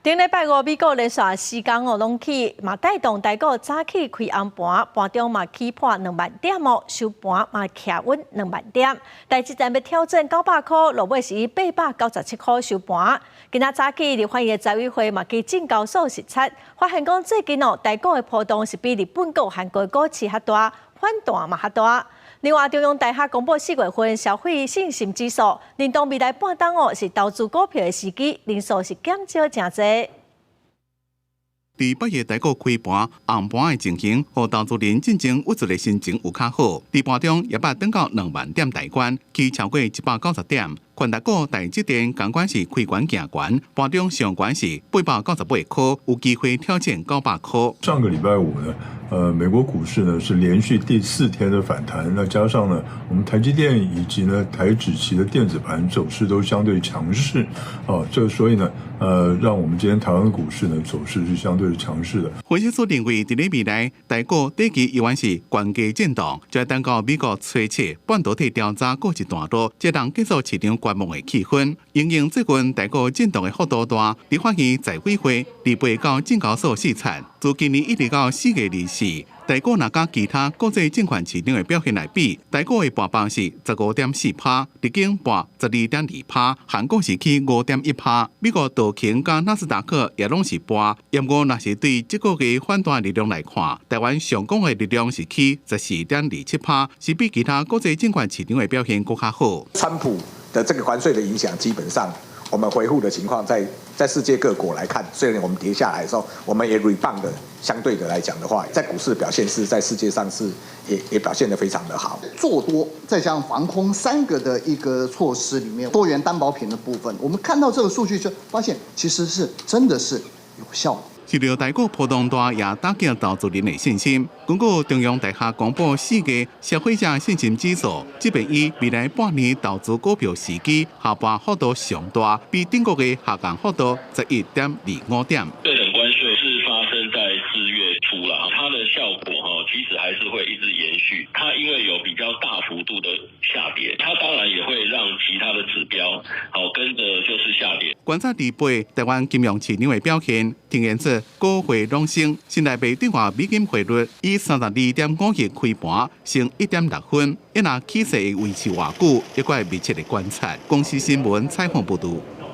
頂禮拜五，美國連續四工哦攏起，嘛帶動台股早起開紅盤，盤中嘛起破2萬點哦，收盤嘛徛穩2萬點。台積電欲挑戰900箍，落尾是以897箍收盤。今仔早起立法院的財委會嘛去證交所視察，發現講最近哦台股的波動是比日本閣韓國股市較大，反彈嘛較大。另外，中央大學公布4月份消費信心指數，認同未來半冬哦是投資股票的時機，人數是減少誠濟。佇8月台股開盤紅盤的情形，予投資人進前鬱卒的心情有較好。佇盤中也捌轉到2萬點大關，起超過190點。權值股台積電仝款是開懸行懸，盤中上懸是898箍，有機會挑戰900箍。上個禮拜五呢，美國股市呢是連續第四天的反彈，那加上呢，我們台積電以及呢台指期的電子盤走勢都相對強勢，哦，這所以呢，讓我們今天台灣的股市呢走勢是相對強勢的。分析師認為，佇咧未來台股短期依然是懸低震盪，就等到美國初七半導體調查告一段落，才能結束市場觀望的氣氛。因應最近台股震盪的幅度大，立法院財委會禮拜到證交所視察，自今年一直到4月24，台股若佮其他國際證券市場的表現來比，台股的跋幅是15.4趴，日經跋12.2趴，韓國是起5.1趴，美國道瓊佮納斯達克也攏是跋。不過，若是對這個月反彈力量來看，台灣上港的力量是起14.27趴，是比其他國際證券市場的表現閣較好。川普的這個關稅的影響，基本上我們回復的情況在世界各國來看，雖然我們跌下來的時候，我們也 rebound 的，相對的來講的話，在股市表現是在世界上是也表現得非常的好。做多再加上防空三個的一個措施裡面，多元擔保品的部分，我們看到這個數據就發現，其實是真的是有效的。隨著台股波動大，也打擊投資人的信心。根據中央大學公布4月消費者信心指數，這遍以未來半年投資股票時機下跋幅度上大，比頂個月下降幅度11.25點。對等關稅是發生在4月初啦，它的效果哈，其實還是會一直延續。它因為有比較大幅度的下跌，它當然也會讓其他的指標好跟着就是下跌。觀察禮拜台灣金融市場的表現，呈現出股匯攏升，新台幣對換美金匯率以32.51開盤，升1.6分。伊若起勢會維持偌久，猶閣愛密切的觀察。公視新聞採訪報導。